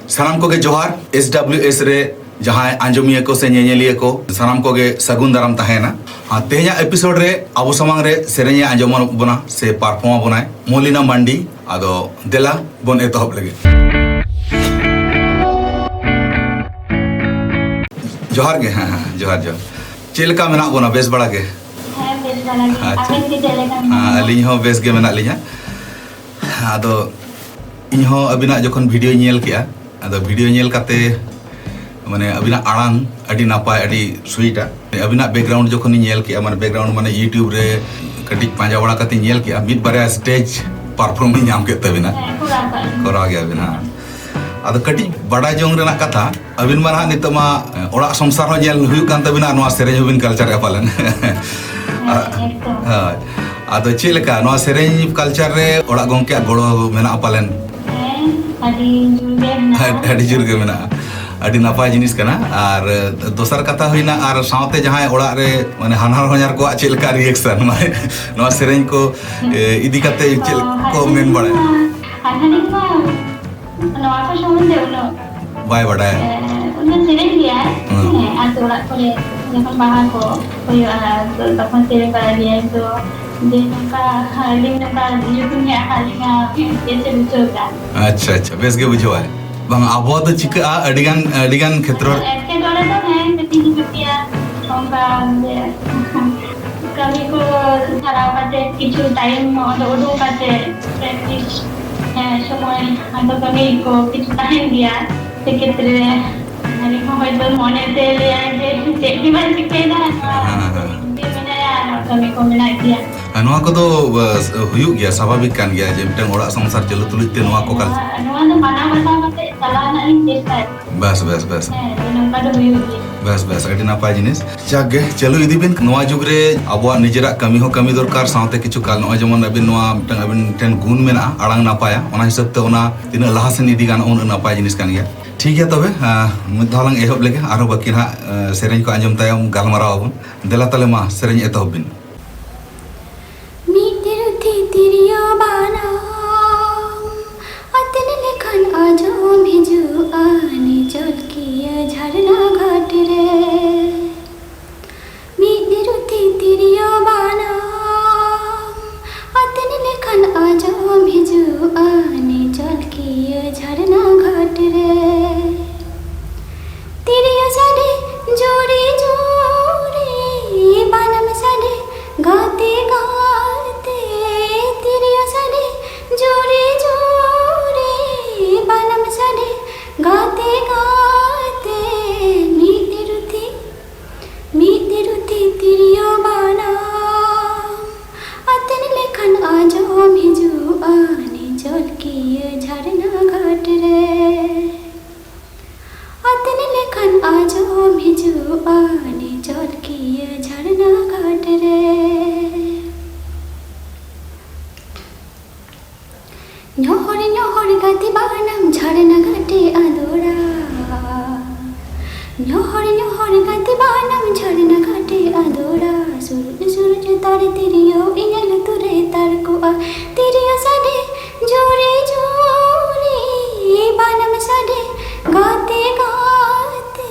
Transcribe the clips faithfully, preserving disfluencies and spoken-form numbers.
ᱥᱟᱱᱟᱢ ᱠᱚᱜᱮ ᱡᱚᱦᱟᱨ᱾ S W S ᱨᱮ ᱡᱟᱦᱟᱸᱭ ᱟᱸᱡᱚᱢᱤᱭᱟᱹ ᱠᱚ ᱥᱮ ᱧᱮᱧᱮᱞᱤᱭᱟᱹ ᱠᱚ, ᱥᱟᱱᱟᱢ ᱠᱚᱜᱮ ᱥᱟᱹᱜᱩᱱ ᱫᱟᱨᱟᱢ ᱛᱟᱦᱮᱸᱭᱮᱱᱟ᱾ ᱟᱨ ᱛᱮᱦᱮᱧᱟᱜ ᱮᱯᱤᱥᱳᱰ ᱨᱮ ᱟᱵᱚ ᱥᱟᱢᱟᱝ ᱨᱮ ᱥᱮᱨᱮᱧᱮ ᱟᱸᱡᱚᱢ ᱵᱚᱱᱟ ᱥᱮ ᱯᱟᱨᱯᱷᱚᱨᱢ ᱟᱵᱚᱱᱟᱭ ᱢᱚᱞᱤᱱᱟ ᱢᱟᱱᱰᱤ᱾ ᱟᱫᱚ ᱫᱮᱞᱟ ᱵᱚᱱ ᱮᱛᱚᱦᱚᱵ ᱞᱮᱜᱮ᱾ ᱡᱚᱦᱟᱨ ᱜᱮ᱾ ᱦᱮᱸ, ᱦᱮᱸ, ᱡᱚᱦᱟᱨ, ᱡᱚᱦᱟᱨ᱾ ᱪᱮᱫ ᱞᱮᱠᱟ ᱢᱮᱱᱟᱜ ᱵᱚᱱᱟ? ᱵᱮᱥ ᱵᱟᱲᱟ ᱜᱮ? ᱦᱮᱸ, ᱵᱮᱥ ᱵᱟᱲᱟ ᱜᱮ᱾ ᱟᱪᱪᱷᱟ᱾ ᱟᱵᱮᱱ ᱜᱮ ᱪᱮᱫ ᱞᱮᱠᱟ ᱢᱮᱱᱟᱜ ᱦᱮᱸ, ᱵᱮᱱᱟ? ᱟᱹᱞᱤᱧ ᱦᱚᱸ ᱵᱮᱥ ᱜᱮ ᱢᱮᱱᱟᱜ ᱞᱤᱧᱟ᱾ ᱟᱫᱚ ᱤᱧ ᱦᱚᱸ ᱟᱹᱵᱤᱱᱟᱜ ᱡᱚᱠᱷᱚᱱ ᱵᱷᱤᱰᱤᱭᱳᱧ ᱧᱮᱞ ᱠᱮᱜᱼᱟ, ᱟᱫᱚ ᱵᱷᱤᱰᱤᱭᱳ ᱧᱮᱞ ᱠᱟᱛᱮ, ᱢᱟᱱᱮ, ᱟᱹᱵᱤᱱᱟᱜ ᱟᱲᱟᱝ ᱟᱹᱰᱤ ᱱᱟᱯᱟᱭ, ᱟᱹᱰᱤ ᱥᱩᱭᱤᱴᱟ᱾ ᱟᱹᱵᱤᱱᱟᱜ ᱵᱮᱠᱜᱨᱟᱣᱩᱱᱰ ᱡᱚᱠᱷᱚᱱᱤᱧ ᱧᱮᱞ ᱠᱮᱜᱼᱟ, ᱢᱟᱱᱮ, ᱵᱮᱠᱜᱨᱟᱣᱩᱱᱰ, ᱢᱟᱱᱮ, YouTube ᱨᱮ ᱠᱟᱹᱴᱤᱡ ᱯᱟᱸᱡᱟ ᱵᱟᱲᱟ ᱠᱟᱛᱮᱧ ᱧᱮᱞ ᱠᱮᱜᱼᱟ, ᱢᱤᱫ ᱵᱟᱨᱭᱟ ᱥᱴᱮᱡᱽ ᱯᱟᱨᱯᱷᱚᱨᱢ ᱤᱧ ᱧᱟᱢ ᱠᱮᱫ ᱛᱟᱹᱵᱤᱱᱟ᱾ ᱦᱮᱸ, ᱠᱚᱨᱟᱣ ᱠᱟᱜ ᱞᱤᱧ᱾ ᱠᱚᱨᱟᱣ ᱜᱮᱭᱟ ᱵᱤᱱ, ᱦᱮᱸ᱾ ᱟᱫᱚ ᱠᱟᱹᱴᱤᱡ ᱵᱟᱰᱟᱭ ᱡᱚᱝ ᱨᱮᱱᱟᱜ ᱠᱟᱛᱷᱟ, ᱟᱹᱵᱤᱱ ᱢᱟ ᱱᱟᱦᱟᱜ ᱱᱤᱛᱚᱜ ᱢᱟ, ᱮ, ᱚᱲᱟᱜ ᱥᱚᱝᱥᱟᱨ ᱦᱚᱸ ᱧᱮᱞ ᱦᱩᱭᱩᱜ ᱠᱟᱱ ᱛᱟᱹᱵᱤᱱᱟ, ᱱᱚᱣᱟ ᱥᱮᱨᱮᱧ ᱦᱚᱸᱵᱤᱱ ᱠᱟᱞᱪᱟᱨᱮᱜᱼᱟ ᱯᱟᱞᱮᱱ᱾ ᱦᱮᱸ, ᱮᱠᱫᱚᱢ᱾ ᱦᱳᱭ᱾ ᱟᱫᱚ ᱪᱮᱫ ᱞᱮᱠᱟ ᱱᱚᱣᱟ ᱥᱮᱨᱮᱧ ᱠᱟᱞᱪᱟᱨ ᱨᱮ ᱚᱲᱟᱜ ᱜᱚᱢᱠᱮᱭᱟᱜ ᱜᱚᱲᱚ ᱢᱮᱱᱟᱜᱼᱟ ᱯᱟᱞᱮᱱ? ᱦᱮᱸ, ᱟᱹᱰᱤ ᱡᱳᱨ ᱜᱮ ᱢᱮᱱᱟᱜᱼᱟ᱾ ᱟᱹᱰᱤ, ᱟᱹᱰᱤ ᱡᱳᱨ ᱜᱮ ᱢᱮᱱᱟᱜᱼᱟ᱾ ᱟᱹᱰᱤ ᱱᱟᱯᱟᱭ ᱡᱤᱱᱤᱥ ᱠᱟᱱᱟ᱾ ᱟᱨ ᱫᱚᱥᱟᱨ ᱠᱟᱛᱷᱟ ᱦᱩᱭᱱᱟ, ᱟᱨ ᱥᱟᱶᱛᱮ ᱡᱟᱦᱟᱸᱭ ᱚᱲᱟᱜ ᱨᱮ, ᱢᱟᱱᱮ, ᱦᱟᱱᱦᱟᱨ ᱦᱚᱧᱦᱟᱨ ᱠᱚᱣᱟᱜ ᱪᱮᱫ ᱞᱮᱠᱟ ᱨᱤᱭᱮᱠᱥᱚᱱ, ᱢᱟᱱᱮ, ᱱᱚᱣᱟ ᱥᱮᱨᱮᱧ ᱠᱚ, ᱮ, ᱤᱫᱤ ᱠᱟᱛᱮ ᱪᱮᱫ ᱠᱚ ᱢᱮᱱ ᱵᱟᱲᱟᱭᱟ? ᱦᱟᱱᱦᱟᱨᱤᱧ ᱢᱟ ᱱᱚᱣᱟ ᱠᱚ ᱥᱚᱢᱚᱱᱫᱷᱮ ᱩᱱᱟᱹᱜ, ᱵᱟᱭ ᱵᱟᱰᱟᱭᱟ᱾ ᱮ, ᱩᱱᱟᱹᱜ ᱥᱮᱨᱮᱧ ᱜᱮᱭᱟᱭ᱾ ᱦᱮᱸ᱾ ᱦᱮᱸ, ᱟᱛᱳ ᱚᱲᱟᱜ ᱠᱚᱨᱮ ᱡᱚᱠᱷᱚᱱ ᱵᱟᱦᱟ ᱠᱚ ᱦᱩᱭᱩᱜᱼᱟ, ᱛᱚ ᱛᱚᱠᱷᱚᱱ ᱥᱮᱨᱮᱧ ᱵᱟᱲᱟᱭ ᱜᱮᱭᱟᱭ᱾ ᱛᱚ ᱡᱮ ᱱᱚᱝᱠᱟ ᱟᱹᱞᱤᱧ ᱱᱚᱝᱠᱟ YouTube ᱧᱮᱞ ᱟᱠᱟᱫ ᱞᱤᱧᱟ, ᱵᱮᱥ ᱮ ᱵᱩᱡᱷᱟᱹᱣ ᱮᱫᱟ᱾ ᱟᱪᱪᱷᱟ, ᱟᱪᱪᱷᱟ, ᱵᱮᱥ ᱜᱮ ᱵᱩᱡᱷᱟᱹᱣᱟᱭ᱾ ᱵᱟᱝ, ᱟᱵᱚ ᱫᱚ ᱪᱤᱠᱟᱹᱜᱼᱟ, ᱟᱹᱰᱤᱜᱟᱱ, ᱟᱹᱰᱤᱜᱟᱱ ᱠᱷᱮᱛᱨᱚ ᱨᱮ᱾ ᱮᱴᱠᱮᱴᱚᱬᱮ ᱫᱚ ᱦᱮᱸ, ᱠᱟᱹᱴᱤᱡ ᱦᱤᱡᱩᱜ ᱜᱮᱭᱟ, ᱚᱱᱠᱟ ᱡᱮ ᱠᱟᱹᱢᱤ ᱠᱚ ᱪᱷᱟᱲᱟᱣ ᱠᱟᱛᱮ ᱠᱤᱪᱷᱩ ᱴᱟᱭᱤᱢ ᱚᱸᱰᱮ ᱩᱰᱩᱠ ᱠᱟᱛᱮ ᱯᱨᱮᱠᱴᱤᱥ, ᱦᱮᱸ, ᱥᱚᱢᱚᱭ ᱟᱫᱚ ᱠᱟᱹᱢᱤ ᱠᱚ ᱠᱤᱪᱷᱩ ᱛᱟᱦᱮᱱ ᱜᱮᱭᱟ᱾ ᱥᱮᱠᱷᱮᱛᱨᱮ ᱟᱹᱞᱤᱧ ᱦᱚᱸ ᱦᱚᱭᱛᱳ ᱢᱚᱱᱮ ᱛᱮ ᱞᱟᱹᱭᱟᱭ ᱡᱮ ᱪᱮᱫ ᱜᱮ ᱵᱟᱭ ᱪᱤᱠᱟᱹᱭᱮᱫᱟ, ᱦᱮᱸ, ᱦᱮᱸ, ᱦᱮᱸ᱾ ᱤᱧ ᱜᱮ ᱢᱮᱱᱟᱭᱟ, ᱟᱨ ᱠᱟᱹᱢᱤ ᱠᱚ ᱢᱮᱱᱟᱜ ᱜᱮᱭᱟ᱾ ᱟᱨ ᱱᱚᱣᱟ ᱠᱚᱫᱚ, ᱟ, ᱦᱩᱭᱩᱜ ᱜᱮᱭᱟ, ᱥᱟᱵᱷᱟᱵᱤᱠ ᱠᱟᱱ ᱜᱮᱭᱟ ᱡᱮ ᱢᱤᱫᱴᱟᱝ ᱚᱲᱟᱜ ᱥᱚᱝᱥᱟᱨ ᱪᱟᱹᱞᱩ ᱛᱩᱞᱩᱡ ᱛᱮ ᱱᱚᱣᱟ ᱠᱚ ᱠᱟᱞ- ᱱᱚᱣᱟ, ᱱᱚᱣᱟ ᱫᱚ ᱢᱟᱱᱟᱣ ᱵᱟᱛᱟᱣ ᱠᱟᱛᱮ ᱪᱟᱞᱟᱣ ᱨᱮᱱᱟᱜ ᱞᱤᱧ ᱪᱮᱥᱴᱟᱭᱟ᱾ ᱵᱮᱥ, ᱵᱮᱥ, ᱵᱮᱥ᱾ ᱦᱮᱸ, ᱡᱮ ᱱᱚᱝᱠᱟ ᱫᱚ ᱦᱩᱭᱩᱜ ᱜᱮᱭᱟ᱾ ᱵᱮᱥ, ᱵᱮᱥ, ᱟᱹᱰᱤ ᱱᱟᱯᱟᱭ ᱡᱤᱱᱤᱥ᱾ ᱡᱟᱠ ᱜᱮ, ᱪᱟᱹᱞᱩ ᱤᱫᱤ ᱵᱤᱱ᱾ ᱱᱚᱣᱟ ᱡᱩᱜᱽ ᱨᱮ ᱟᱵᱚᱣᱟᱜ ᱱᱤᱡᱮᱨᱟᱜ ᱠᱟᱹᱢᱤ ᱦᱚᱸ ᱠᱟᱹᱢᱤ ᱫᱚᱨᱠᱟᱨ, ᱥᱟᱶᱛᱮ ᱠᱤᱪᱷᱩ ᱠᱟᱞ-, ᱱᱚᱜᱼᱚᱭ ᱡᱮᱢᱚᱱ ᱟᱹᱵᱤᱱ ᱱᱚᱣᱟ ᱢᱤᱫᱴᱟᱝ ᱟᱹᱵᱤᱱ ᱴᱷᱮᱱ ᱜᱩᱱ ᱢᱮᱱᱟᱜᱼᱟ, ᱟᱲᱟᱝ ᱱᱟᱯᱟᱭᱟ, ᱚᱱᱟ ᱦᱤᱥᱟᱹᱵ ᱛᱮ ᱚᱱᱟ ᱛᱤᱱᱟᱹᱜ ᱞᱟᱦᱟ ᱥᱮᱱ ᱤᱫᱤ ᱜᱟᱱᱚᱜᱼᱟ, ᱩᱱᱟᱹᱜ ᱱᱟᱯᱟᱭ ᱡᱤᱱᱤᱥ ᱠᱟᱱ ᱜᱮᱭᱟ᱾ ᱴᱷᱤᱠ ᱜᱮᱭᱟ, ᱛᱚᱵᱮ, ᱟᱸ, ᱢᱤᱫ ᱫᱷᱟᱣ ᱞᱟᱝ ᱮᱦᱚᱵ ᱞᱮᱜᱮ, ᱟᱨᱦᱚᱸ ᱵᱟᱹᱠᱤ ᱱᱟᱦᱟᱜ, ᱟᱸ, ᱥᱮᱨᱮᱧ ᱠᱚ ᱟᱸᱡᱚᱢ ᱛᱟᱭᱚᱢ ᱜᱟᱞᱢᱟᱨᱟᱣ ᱟᱵᱚᱱ᱾ ᱫᱮᱞᱟ ᱛᱟᱦᱞᱮ ᱢᱟ, ᱥᱮᱨᱮᱧ ᱮᱛᱚᱦᱚᱵ ᱵᱤᱱ᱾ ᱢᱤᱫ ᱨᱩᱛᱤ ᱛᱤᱨᱭᱳ ᱵᱟᱱᱟᱢ ᱟᱛᱮᱱ ᱞᱮᱠᱷᱟᱱ ᱟᱸᱡᱚᱢ ᱦᱤᱡᱩᱜ ᱛᱤᱨᱭᱳ ᱤᱧᱟᱹᱜ ᱞᱩᱛᱩᱨ ᱨᱮ ᱛᱟᱨᱠᱚᱜᱼᱟ᱾ ᱛᱤᱨᱭᱳ ᱥᱟᱰᱮ ᱡᱳᱨᱮ ᱡᱳᱨᱮ, ᱵᱟᱱᱟᱢ ᱥᱟᱰᱮ ᱜᱟᱛᱮ ᱜᱟᱛᱮ᱾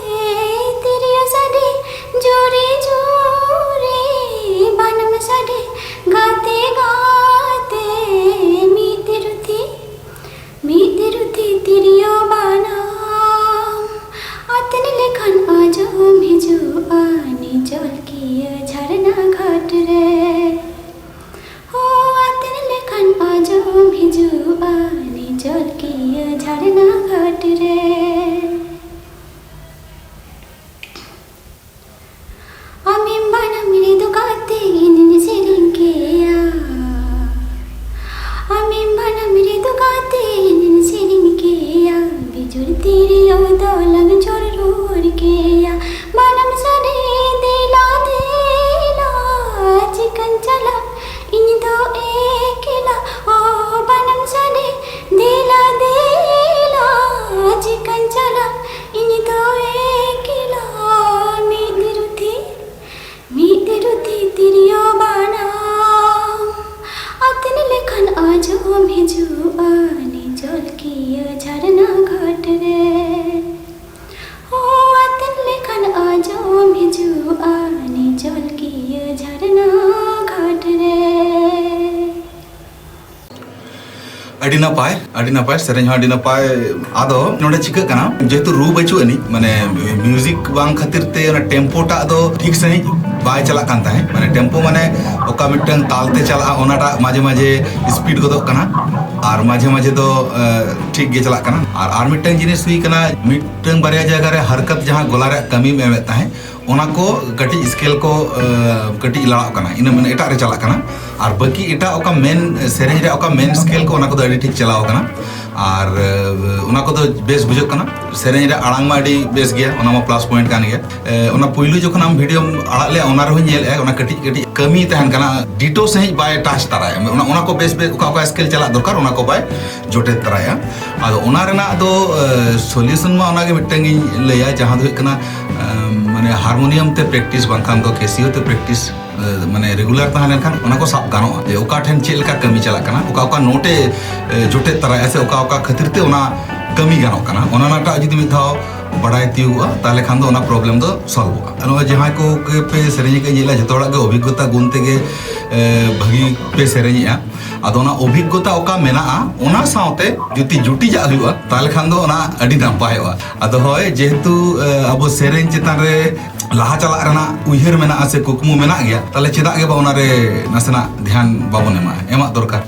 ᱛᱤᱨᱭᱳ ᱥᱟᱰᱮ ᱡᱳᱨᱮ ᱡᱳᱨᱮ, ᱵᱟᱱᱟᱢ ᱥᱟᱰᱮ ᱜᱟᱛᱮ ᱜᱟᱛᱮ᱾ ᱢᱤᱫ ᱛᱤᱨᱩ ᱛᱤ ᱢᱤᱫ ᱛᱤᱨᱩ ᱛᱤ ᱛᱤᱨᱭᱳ ᱵᱟᱱᱟᱢ ᱟᱛᱮᱱ ᱞᱮᱠᱷᱟᱱ ᱟᱸᱡᱚᱢ ᱦᱤᱡᱩᱜᱼᱟ ᱱᱤᱡᱚᱞ ᱠᱤᱭᱟᱹ ᱡᱷᱟᱨᱱᱟ ᱜᱷᱟᱴ ᱨᱮ᱾ ᱦᱚ ᱟᱛᱮᱱ ᱞᱮᱠᱷᱟᱱ ᱟᱸᱡᱚᱢ ᱦᱤᱡᱩᱜᱼᱟ ᱱᱤᱡᱚᱞ ᱠᱤᱭᱟᱹ ᱡᱷᱟᱨᱱᱟ ᱜᱷᱟᱴ ᱨᱮ᱾ ᱟᱢᱮᱢ ᱵᱟᱱᱟᱢ ᱨᱮ ᱫᱚ ᱠᱟᱛᱮ ᱤᱧᱤᱧ ᱥᱮᱨᱮᱧ ᱠᱮᱭᱟ᱾ ᱟᱢᱮᱢ ᱵᱟᱱᱟᱢ ᱨᱮ ᱫᱚ ᱠᱟᱛᱮ ᱤᱧᱤᱧ ᱥᱮᱨᱮᱧ ᱠᱮᱭᱟ᱾ ᱵᱤᱡᱩᱲ ᱛᱤᱨᱭᱳ ᱫᱚᱞᱟᱝ ᱪᱚᱨ ᱨᱩᱣᱟᱹᱲ ᱠᱮᱭᱟ᱾ ᱵᱟᱱᱟᱢ ᱥᱟᱰᱮ ᱫᱮᱞᱟ ᱫᱮᱞᱟ, ᱪᱤᱠᱟᱹᱧ ᱪᱟᱞᱟᱜ ᱤᱧ ᱫᱚ ᱮᱠᱞᱟ᱾ ᱚ ᱵᱟᱱᱟᱢ ᱥᱟᱰᱮ ᱫᱮᱞᱟ ᱫᱮᱞᱟ, ᱪᱤᱠᱟᱹᱧ ᱪᱟᱞᱟᱜ ᱤᱧ ᱫᱚ ᱮᱠᱞᱟ᱾ ᱢᱤᱫ ᱨᱩᱛᱤ, ᱢᱤᱫ ᱨᱩᱛᱤ ᱛᱤᱨᱭᱳ ᱵᱟᱱᱟᱢ ᱟᱛᱮᱱ ᱞᱮᱠᱷᱟᱱ ᱟᱸᱡᱚᱢ ᱦᱤᱡᱩᱜᱼᱟ ᱱᱤᱡᱚᱞ ᱠᱤᱭᱟᱹ ᱡᱷᱟᱨᱱᱟ ᱜᱷᱟᱴ ᱨᱮ᱾ ᱦᱚ ᱟᱛᱮᱱ ᱞᱮᱠᱷᱟᱱ ᱟᱸᱡᱚᱢ ᱦᱤᱡᱩᱜᱼᱟ ᱱᱤᱡᱚᱞ ᱠᱤᱭᱟᱹ ᱡᱷᱟᱨᱱᱟ ᱜᱷᱟᱴ ᱨᱮ᱾ ᱟᱹᱰᱤ ᱱᱟᱯᱟᱭ, ᱟᱹᱰᱤ ᱱᱟᱯᱟᱭ, ᱥᱮᱨᱮᱧ ᱦᱚᱸ ᱟᱹᱰᱤ ᱱᱟᱯᱟᱭ᱾ ᱟᱫᱚ ᱱᱚᱰᱮ ᱪᱤᱠᱟᱹᱜ ᱠᱟᱱᱟ, ᱡᱮᱦᱮᱛᱩ ᱨᱩ ᱵᱟᱹᱪᱩᱜ ᱟᱹᱱᱤᱡ, ᱢᱟᱱᱮ ᱢᱤᱭᱩᱡᱤᱠ ᱵᱟᱝ ᱠᱷᱟᱹᱛᱤᱨ ᱛᱮ ᱚᱱᱟ ᱴᱮᱢᱯᱳ ᱴᱟᱜ ᱫᱚ ᱴᱷᱤᱠ ᱥᱟᱺᱦᱤᱡ ᱵᱟᱭ ᱪᱟᱞᱟᱜ ᱠᱟᱱ ᱛᱟᱦᱮᱸᱫ᱾ ᱢᱟᱱᱮ ᱴᱮᱢᱯᱳ ᱢᱟᱱᱮ ᱚᱠᱟ ᱢᱤᱫᱴᱟᱝ ᱛᱟᱞ ᱛᱮ ᱪᱟᱞᱟᱜᱼᱟ, ᱚᱱᱟᱴᱟᱜ ᱢᱟᱡᱷᱮ ᱢᱟᱡᱷᱮ ᱥᱯᱤᱰ ᱜᱚᱫᱚᱜ ᱠᱟᱱᱟ ᱟᱨ ᱢᱟᱡᱷᱮ ᱢᱟᱡᱷᱮ ᱫᱚ ᱟᱸ, ᱴᱷᱤᱠ ᱜᱮ ᱪᱟᱞᱟᱜ ᱠᱟᱱᱟ᱾ ᱟᱨ ᱟᱨ ᱢᱤᱫᱴᱟᱝ ᱡᱤᱱᱤᱥ ᱦᱩᱭ ᱠᱟᱱᱟ, ᱢᱤᱫᱴᱟᱝ ᱵᱟᱨᱭᱟ ᱡᱟᱭᱜᱟ ᱨᱮ ᱦᱟᱨᱠᱟᱛ, ᱡᱟᱦᱟᱸ ᱜᱚᱞᱟ ᱨᱮᱭᱟᱜ ᱠᱟᱹᱢᱤᱢ ᱮᱢᱮᱫ ᱛᱟᱦᱮᱸᱫ, ᱚᱱᱟ ᱠᱚ ᱠᱟᱹᱴᱤᱡ ᱥᱠᱮᱞ ᱠᱚ ᱟᱸ, ᱠᱟᱹᱴᱤᱡ ᱞᱟᱲᱟᱜ ᱠᱟᱱᱟ, ᱤᱱᱟᱹ ᱢᱟᱱᱮ ᱮᱴᱟᱜ ᱨᱮ ᱪᱟᱞᱟᱜ ᱠᱟᱱᱟ᱾ ᱟᱨ ᱵᱟᱹᱠᱤ ᱮᱴᱟᱜ ᱚᱠᱟ ᱢᱮᱱ ᱥᱮᱨᱮᱧ ᱨᱮ ᱚᱠᱟ ᱢᱮᱱ ᱥᱠᱮᱞ ᱠᱚ, ᱚᱱᱟ ᱠᱚᱫᱚ ᱟᱹᱰᱤ ᱴᱷᱤᱠ ᱪᱟᱞᱟᱣ ᱠᱟᱱᱟ᱾ ᱟᱨ ᱟᱸ, ᱚᱱᱟ ᱠᱚᱫᱚ ᱵᱮᱥ ᱵᱩᱡᱷᱟᱹᱜ ᱠᱟᱱᱟ᱾ ᱥᱮᱨᱮᱧ ᱨᱮ ᱟᱲᱟᱝ ᱢᱟ ᱟᱹᱰᱤ ᱵᱮᱥ ᱜᱮᱭᱟ, ᱚᱱᱟ ᱢᱟ ᱯᱞᱟᱥ ᱯᱚᱭᱮᱱᱴ ᱠᱟᱱ ᱜᱮᱭᱟ᱾ ᱮ, ᱚᱱᱟ ᱯᱩᱭᱞᱩ ᱡᱚᱠᱷᱚᱱ ᱟᱢ ᱵᱷᱤᱰᱤᱭᱳᱢ ᱟᱲᱟᱜ ᱞᱮᱜᱼᱟ, ᱚᱱᱟ ᱨᱮᱦᱚᱸᱧ ᱧᱮᱞᱮᱜᱼᱟ, ᱚᱱᱟ ᱠᱟᱹᱴᱤᱡ ᱠᱟᱹᱴᱤᱡ ᱠᱟᱹᱢᱤ ᱛᱟᱦᱮᱱ ᱠᱟᱱᱟ, ᱰᱤᱴᱳ ᱥᱟᱺᱦᱤᱡ ᱵᱟᱭ ᱴᱟᱪ ᱛᱟᱨᱟᱭᱟ᱾ ᱚᱱᱟ, ᱚᱱᱟ ᱠᱚ ᱵᱮᱥ ᱵᱮᱥ ᱚᱠᱟ ᱚᱠᱟ ᱥᱠᱮᱞ ᱪᱟᱞᱟᱜ ᱫᱚᱨᱠᱟᱨ, ᱚᱱᱟ ᱠᱚ ᱵᱟᱭ ᱡᱚᱴᱮᱫ ᱛᱟᱨᱟᱭᱟ᱾ ᱟᱫᱚ ᱚᱱᱟ ᱨᱮᱱᱟᱜ ᱫᱚ, ᱮ, ᱥᱚᱞᱤᱭᱩᱥᱚᱱ ᱢᱟ ᱚᱱᱟᱜᱮ ᱢᱤᱫᱴᱟᱝ ᱜᱤᱧ ᱞᱟᱹᱭᱟ, ᱡᱟᱦᱟᱸ ᱫᱚ ᱦᱩᱭᱩᱜ ᱠᱟᱱᱟ, ᱮᱢ, ᱢᱟᱱᱮ ᱦᱟᱨᱢᱳᱱᱤᱭᱟᱢ ᱛᱮ ᱯᱨᱮᱠᱴᱤᱥ, ᱵᱟᱝᱠᱷᱟᱱ ᱫᱚ ᱠᱮᱥᱤᱭᱳ ᱛᱮ ᱯᱨᱮᱠᱴᱤᱥ᱾ ᱮ, ᱢᱟᱱᱮ ᱨᱮᱜᱩᱞᱟᱨ ᱛᱟᱦᱮᱸ ᱞᱮᱱᱠᱷᱟᱱ ᱚᱱᱟ ᱠᱚ ᱥᱟᱵ ᱜᱟᱱᱚᱜᱼᱟ, ᱡᱮ ᱚᱠᱟ ᱴᱷᱮᱱ ᱪᱮᱫ ᱞᱮᱠᱟ ᱠᱟᱹᱢᱤ ᱪᱟᱞᱟᱜ ᱠᱟᱱᱟ, ᱚᱠᱟ ᱚᱠᱟ ᱱᱳᱴ ᱮ ᱮ, ᱡᱚᱴᱮᱫ ᱛᱟᱨᱟᱭᱟ ᱥᱮ ᱚᱠᱟ ᱚᱠᱟ ᱠᱷᱟᱹᱛᱤᱨ ᱛᱮ ᱚᱱᱟ ᱠᱟᱹᱢᱤ ᱜᱟᱱᱚᱜ ᱠᱟᱱᱟ, ᱚᱱᱟ ᱨᱮᱱᱟᱜ ᱡᱩᱫᱤ ᱢᱤᱫ ᱫᱷᱟᱣ ᱵᱟᱲᱟᱭ ᱛᱤᱭᱳᱜᱚᱜᱼᱟ, ᱛᱟᱦᱚᱞᱮ ᱠᱷᱟᱱ ᱫᱚ ᱚᱱᱟ ᱯᱨᱚᱵᱞᱮᱢ ᱫᱚ ᱥᱚᱞᱵᱷᱚᱜᱼᱟ᱾ ᱱᱚᱜᱼᱚᱭ ᱡᱟᱦᱟᱸᱭ ᱠᱚ ᱜᱮ ᱯᱮ ᱥᱮᱨᱮᱧ ᱠᱟᱜ, ᱧᱮᱞᱟ ᱡᱚᱛᱚ ᱦᱚᱲᱟᱜ ᱜᱮ ᱚᱵᱷᱤᱜᱽᱜᱚᱛᱟ ᱜᱩᱱ ᱛᱮᱜᱮ ᱮ, ᱵᱷᱟᱹᱜᱤ ᱯᱮ ᱥᱮᱨᱮᱧᱮᱜᱼᱟ᱾ ᱟᱫᱚ ᱚᱱᱟ ᱚᱵᱷᱤᱜᱽᱜᱚᱛᱟ ᱚᱠᱟ ᱢᱮᱱᱟᱜᱼᱟ, ᱚᱱᱟ ᱥᱟᱶᱛᱮ ᱡᱩᱫᱤ ᱡᱩᱴᱤᱡᱟᱜ ᱦᱩᱭᱩᱜᱼᱟ, ᱛᱟᱦᱚᱞᱮ ᱠᱷᱟᱱ ᱫᱚ ᱚᱱᱟ ᱟᱹᱰᱤ ᱱᱟᱯᱟᱭᱚᱜᱼᱟ᱾ ᱟᱫᱚ ᱦᱳᱭ, ᱡᱮᱦᱮᱛᱩ ᱮ, ᱟᱵᱚ ᱥᱮᱨᱮᱧ ᱪᱮᱛᱟᱱ ᱨᱮ ᱞᱟᱦᱟ ᱪᱟᱞᱟᱜ ᱨᱮᱱᱟᱜ ᱩᱭᱦᱟᱹᱨ ᱢᱮᱱᱟᱜᱼᱟ ᱥᱮ ᱠᱩᱠᱢᱩ ᱢᱮᱱᱟᱜ ᱜᱮᱭᱟ, ᱛᱟᱦᱚᱞᱮ ᱪᱮᱫᱟᱜ ᱜᱮ ᱵᱟ ᱚᱱᱟᱨᱮ ᱱᱟᱥᱮᱱᱟᱜ ᱫᱷᱮᱭᱟᱱ ᱵᱟᱵᱚᱱ ᱮᱢᱟ? ᱮᱢᱟᱜ ᱫᱚᱨᱠᱟᱨ᱾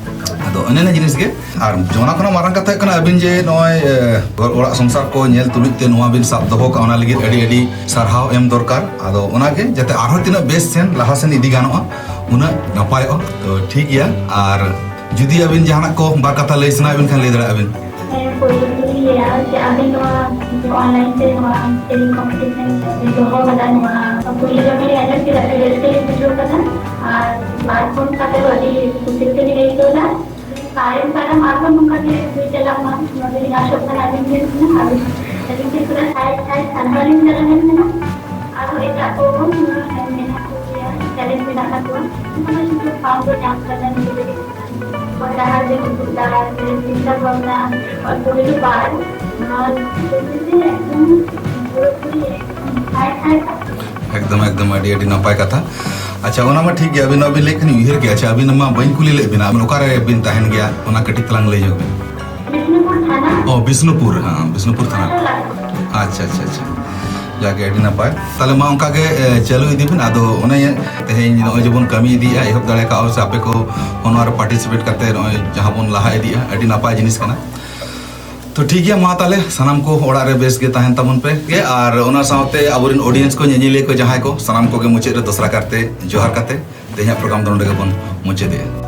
ᱟᱫᱚ ᱚᱱᱮ ᱚᱱᱟ ᱡᱤᱱᱤᱥ ᱜᱮ᱾ ᱟᱨ ᱚᱱᱟ ᱠᱷᱚᱱᱟᱜ ᱢᱟᱨᱟᱝ ᱠᱟᱛᱷᱟ ᱦᱩᱭᱩᱜ ᱠᱟᱱᱟ, ᱟᱹᱵᱤᱱ ᱡᱮ ᱱᱚᱜᱼᱚᱭ ᱮ, ᱚᱲᱟᱜ ᱥᱚᱝᱥᱟᱨ ᱠᱚ ᱧᱮᱞ ᱛᱩᱞᱩᱡ ᱛᱮ ᱱᱚᱣᱟ ᱵᱤᱱ ᱥᱟᱵ ᱫᱚᱦᱚ ᱠᱟᱜᱼᱟ, ᱚᱱᱟ ᱞᱟᱹᱜᱤᱫ ᱟᱹᱰᱤ ᱟᱹᱰᱤ ᱥᱟᱨᱦᱟᱣ ᱮᱢ ᱫᱚᱨᱠᱟᱨ᱾ ᱟᱫᱚ ᱚᱱᱟᱜᱮ ᱡᱟᱛᱮ ᱟᱨᱦᱚᱸ ᱛᱤᱱᱟᱹᱜ ᱵᱮᱥ ᱥᱮᱱ ᱞᱟᱦᱟ ᱥᱮᱱ ᱤᱫᱤ ᱜᱟᱱᱚᱜᱼᱟ, ᱩᱱᱟᱹᱜ ᱱᱟᱯᱟᱭᱚᱜᱼᱟ᱾ ᱛᱚ ᱴᱷᱤᱠ ᱜᱮᱭᱟ, ᱟᱨ ᱡᱩᱫᱤ ᱟᱹᱵᱤᱱ ᱡᱟᱦᱟᱱᱟᱜ ᱠᱚ ᱵᱟᱨ ᱠᱟᱛᱷᱟ ᱞᱟᱹᱭ ᱥᱟᱱᱟᱭᱮᱫ ᱵᱤᱱ ᱠᱷᱟᱱ ᱞᱟᱹᱭ ᱫᱟᱲᱮᱭᱟᱜᱼᱟ ᱵᱤᱱ᱾ ᱦᱮᱸ, ᱯᱳᱭᱞᱳ ᱫᱚᱞᱤᱧ ᱞᱟᱹᱭᱟ ᱡᱮ ᱟᱵᱮᱱ ᱱᱚᱣᱟ ᱚᱱᱞᱟᱭᱤᱱ ᱛᱮ ᱱᱚᱣᱟ ᱥᱮᱨᱮᱧ ᱠᱚᱢᱯᱤᱴᱤᱥᱚᱱ ᱫᱚᱦᱚ ᱠᱟᱫᱟ, ᱱᱚᱣᱟ ᱯᱳᱭᱞᱳ ᱡᱚᱠᱷᱚᱱ ᱞᱤᱧ ᱟᱸᱡᱚᱢ ᱠᱮᱫᱟ, ᱟᱹᱰᱤ ᱨᱟᱹᱥᱠᱟᱹ ᱞᱤᱧ ᱵᱩᱡᱷᱟᱹᱣ ᱠᱮᱫᱟ᱾ ᱟᱨ ᱯᱟᱨᱯᱷᱚᱨᱢ ᱠᱟᱛᱮ ᱫᱚ ᱟᱹᱰᱤ ᱠᱩᱥᱤ ᱨᱟᱹᱥᱠᱟᱹ ᱞᱤᱧ ᱟᱹᱭᱠᱟᱹᱣ ᱮᱫᱟ᱾ ᱛᱟᱭᱚᱢ ᱫᱟᱨᱟᱢ ᱟᱨᱦᱚᱸ ᱱᱚᱝᱠᱟ ᱜᱮ ᱦᱩᱭ ᱪᱟᱞᱟᱜ ᱢᱟ, ᱱᱚᱣᱟ ᱜᱮᱞᱤᱧ ᱟᱥᱚᱜ ᱠᱟᱱᱟ ᱟᱹᱵᱤᱱ ᱴᱷᱮᱱ ᱠᱷᱚᱱᱟᱜ᱾ ᱟᱹᱵᱤᱱ ᱟᱹᱞᱤᱧ ᱴᱷᱮᱱ ᱠᱷᱚᱱᱟᱜ ᱥᱟᱭ ᱥᱟᱭ ᱥᱟᱨᱦᱟᱣ ᱞᱤᱧ ᱪᱟᱞ ᱟᱵᱮᱱ ᱠᱟᱱᱟ᱾ ᱟᱨᱦᱚᱸ ᱮᱴᱟᱜ ᱠᱚ ᱵᱚᱱ ᱢᱮᱱᱟᱜ ᱠᱚᱜᱮᱭᱟ, ᱴᱮᱞᱮᱱᱴ ᱢᱮᱱᱟᱜ ᱛᱟᱠᱚᱣᱟ, ᱩᱱᱠᱩ ᱫᱚ ᱥᱩᱫᱷᱩ ᱯᱷᱟᱢ ᱫᱚ ᱧᱟᱢ ᱠᱟᱫᱟ ᱱᱤᱡᱮ ᱞᱟᱹᱜᱤᱫ᱾ ᱦᱚᱨ ᱰᱟᱦᱟᱨ ᱨᱮ ᱩᱫᱩᱜ ᱰᱟᱦᱟᱨ ᱨᱮ ᱪᱤᱱᱛᱟ ᱵᱷᱟᱵᱽᱱᱟ, ᱚᱞᱯᱚ ᱠᱤᱪᱷᱩ ᱵᱟᱨ, ᱱᱚᱣᱟ ᱠᱷᱮᱛᱨᱮ ᱮᱠᱫᱚᱢ ᱯᱩᱨᱟᱹᱯᱩᱨᱤ ᱮᱠᱫᱚᱢ ᱥᱟᱭ ᱥᱟᱭ ᱥᱟᱭ᱾ ᱮᱠᱫᱚᱢ, ᱮᱠᱫᱚᱢ, ᱟᱹᱰᱤ, ᱟᱹᱰᱤ ᱱᱟᱯᱟᱭ ᱠᱟᱛᱷᱟ᱾ ᱟᱪᱪᱷᱟ, ᱚᱱᱟ ᱢᱟ ᱴᱷᱤᱠ ᱜᱮᱭᱟ, ᱟᱹᱵᱤᱱ ᱢᱟ ᱵᱤᱱ ᱞᱟᱹᱭᱮᱫ ᱠᱷᱟᱱ ᱩᱭᱦᱟᱹᱨ ᱜᱮ᱾ ᱟᱪᱪᱷᱟ, ᱟᱹᱵᱤᱱ ᱢᱟ ᱵᱟᱹᱧ ᱠᱩᱞᱤ ᱞᱮᱫ ᱵᱤᱱᱟ, ᱟᱹᱵᱤᱱ ᱚᱠᱟᱨᱮ ᱵᱤᱱ ᱛᱟᱦᱮᱱ ᱜᱮᱭᱟ, ᱚᱱᱟ ᱠᱟᱹᱴᱤᱡ ᱛᱟᱞᱟᱝ ᱞᱟᱹᱭ ᱧᱚᱜ ᱵᱤᱱ᱾ ᱵᱤᱥᱱᱩᱯᱩᱨ ᱛᱷᱟᱱᱟ᱾ ᱚ, ᱵᱤᱥᱱᱩᱯᱩᱨ ᱛᱷᱟᱱᱟ᱾ ᱴᱚᱞᱟ᱾ ᱟᱪᱪᱷᱟ, ᱟᱪᱪᱷᱟ, ᱟᱪᱪᱷᱟ᱾ ᱡᱟᱜᱮ ᱟᱹᱰᱤ ᱱᱟᱯᱟᱭ᱾ ᱛᱟᱦᱞᱮ ᱢᱟ ᱚᱱᱠᱟ ᱜᱮ, ᱮ, ᱪᱟᱹᱞᱩ ᱤᱫᱤ ᱵᱤᱱ᱾ ᱟᱫᱚ ᱚᱱᱮ ᱛᱮᱦᱮᱧ ᱱᱚᱜᱼᱚᱭ ᱡᱮᱵᱚᱱ ᱠᱟᱹᱢᱤ ᱤᱫᱤᱭᱮᱫᱼᱟ, ᱮᱦᱚᱵ ᱫᱟᱲᱮ ᱠᱟᱜᱼᱟ ᱥᱮ ᱟᱯᱮ ᱠᱚ ᱦᱚᱸ ᱱᱚᱣᱟ ᱨᱮ ᱯᱟᱨᱴᱤᱥᱤᱯᱮᱴ ᱠᱟᱛᱮ ᱱᱚᱜᱼᱚᱭ ᱡᱟᱦᱟᱸ ᱵᱚᱱ ᱞᱟᱦᱟ ᱤᱫᱤᱭᱮᱫᱼᱟ, ᱟᱹᱰᱤ ᱱᱟᱯᱟᱭ ᱡᱤᱱᱤᱥ ᱠᱟᱱᱟ᱾ ᱛᱚ ᱴᱷᱤᱠ ᱜᱮᱭᱟ, ᱢᱟ ᱛᱟᱦᱞᱮ ᱥᱟᱱᱟᱢ ᱠᱚ ᱚᱲᱟᱜ ᱨᱮ ᱵᱮᱥ ᱜᱮ ᱛᱟᱦᱮᱱ ᱛᱟᱵᱚᱱ ᱯᱮ ᱜᱮ, ᱟᱨ ᱚᱱᱟ ᱥᱟᱶᱛᱮ ᱟᱵᱚᱨᱮᱱ ᱚᱰᱤᱭᱮᱱᱥ ᱠᱚ, ᱧᱮᱧᱮᱞᱤᱭᱟᱹ ᱠᱚ ᱡᱟᱦᱟᱸᱭ ᱠᱚ, ᱥᱟᱱᱟᱢ ᱠᱚᱜᱮ ᱢᱩᱪᱟᱹᱫ ᱨᱮ ᱫᱚᱥᱨᱟ ᱠᱟᱨᱛᱮ ᱡᱚᱦᱟᱨ ᱠᱟᱛᱮ ᱛᱮᱦᱮᱧᱟᱜ ᱯᱨᱳᱜᱨᱟᱢ ᱫᱚ ᱱᱚᱸᱰᱮ ᱜᱮᱵᱚᱱ ᱢᱩᱪᱟᱹᱫᱮᱜᱼᱟ᱾